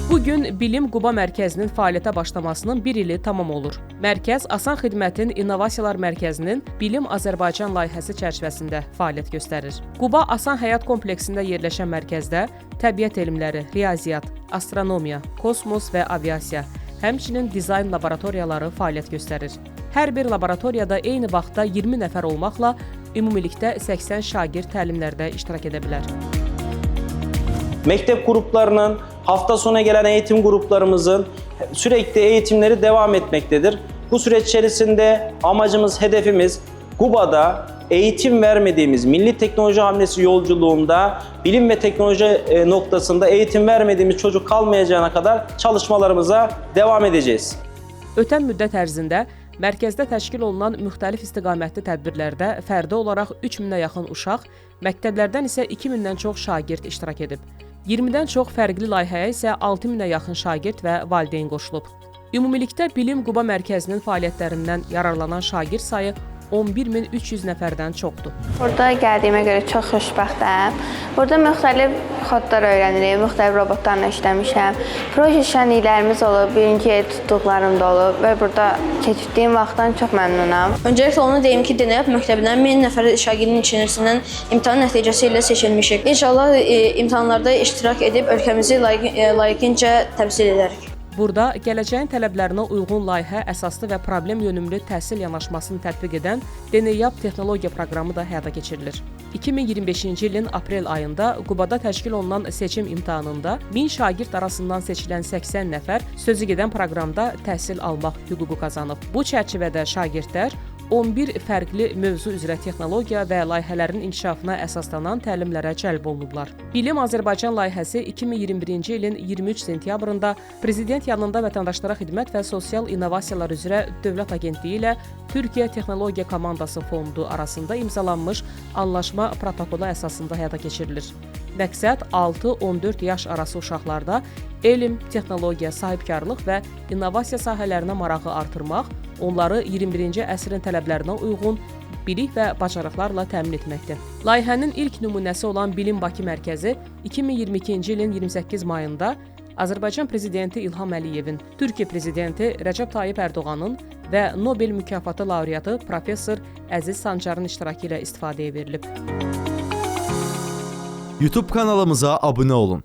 Bu gün Bilim Quba Mərkəzinin fəaliyyətə başlamasının bir ili tamam olur. Mərkəz Asan Xidmətin İnnovasiyalar Mərkəzinin Bilim Azərbaycan layihəsi çərçivəsində fəaliyyət göstərir. Quba Asan Həyat kompleksində yerləşən mərkəzdə təbiət elmləri, riyaziyyat, astronomiya, kosmos və aviasiya, həmçinin dizayn laboratoriyaları fəaliyyət göstərir. Hər bir laboratoriyada eyni vaxtda 20 nəfər olmaqla ümumilikdə 80 şagird təlimlərdə iştirak edə bilər. Mektep gruplarının, hafta sonu gelen eğitim gruplarımızın sürekli eğitimleri devam etmektedir. Bu süreç içerisinde amacımız, hedefimiz Guba'da eğitim vermediğimiz Milli Teknoloji Hamlesi yolculuğunda bilim ve teknoloji noktasında eğitim vermediğimiz çocuk kalmayacağına kadar çalışmalarımıza devam edeceğiz. Ötən müddət ərzində mərkəzdə təşkil olunan müxtəlif istiqamətli tədbirlərdə fərdi olaraq 3000-ə yaxın uşaq, məktəblərdən isə 2000-dən çox şagird iştirak edib. 20-dən çox fərqli layihəyə isə 6000-ə yaxın şagird və valideyn qoşulub. Ümumilikdə Bilim Quba Mərkəzinin fəaliyyətlərindən yararlanan şagird sayı 11.300 nəfərdən çoxdur. Burada gəldiyimə görə çox xoşbəxtəm. Burada müxtəlif kodlar öyrənirik, müxtəlif robotlarla işləmişəm. Proje şənliklərimiz olub, birinci yer tutduqlarım da olub və burada keçirdiyim vaxtdan çox məmnunam. Öncelikle onu deyim ki, Deneyap məktəbindən 1000 nəfər şagirdin içərisindən imtahan nəticəsi ilə seçilmişik. İnşallah imtahanlarda iştirak edib ölkəmizi layiqincə təmsil edərik. Burada gələcəyin tələblərinə uyğun layihə əsaslı və problem yönümlü təhsil yanaşmasını tətbiq edən Deneyap texnologiya proqramı da həyata keçirilir. 2025-ci ilin aprel ayında Qubada təşkil olunan seçim imtahanında 1000 şagird arasından seçilən 80 nəfər sözü gedən proqramda təhsil almaq hüququ qazanıb. Bu çərçivədə şagirdlər 11 fərqli mövzu üzrə texnologiya və layihələrin inkişafına əsaslanan təlimlərə cəlb olunublar. Bilim Azərbaycan layihəsi 2021-ci ilin 23 sentyabrında Prezident yanında Vətəndaşlara Xidmət və Sosial İnnovasiyalar üzrə Dövlət Agentliyi ilə Türkiyə Texnologiya Komandası Fondu arasında imzalanmış anlaşma protokolu əsasında həyata keçirilir. Məqsəd 6-14 yaş arası uşaqlarda elm, texnologiya, sahibkarlıq və innovasiya sahələrinə marağı artırmaq, onları 21-ci əsrin tələblərinə uyğun bilik və bacarıqlarla təmin etməkdir. Layihənin ilk nümunəsi olan Bilim Bakı Mərkəzi 2022-ci ilin 28 mayında Azərbaycan Prezidenti İlham Əliyevin, Türkiyə Prezidenti Rəcəb Tayyip Ərdoğanın və Nobel mükafatı laureatı professor Əziz Sancarın iştirakı ilə istifadəyə verilib. YouTube kanalımıza abunə olun.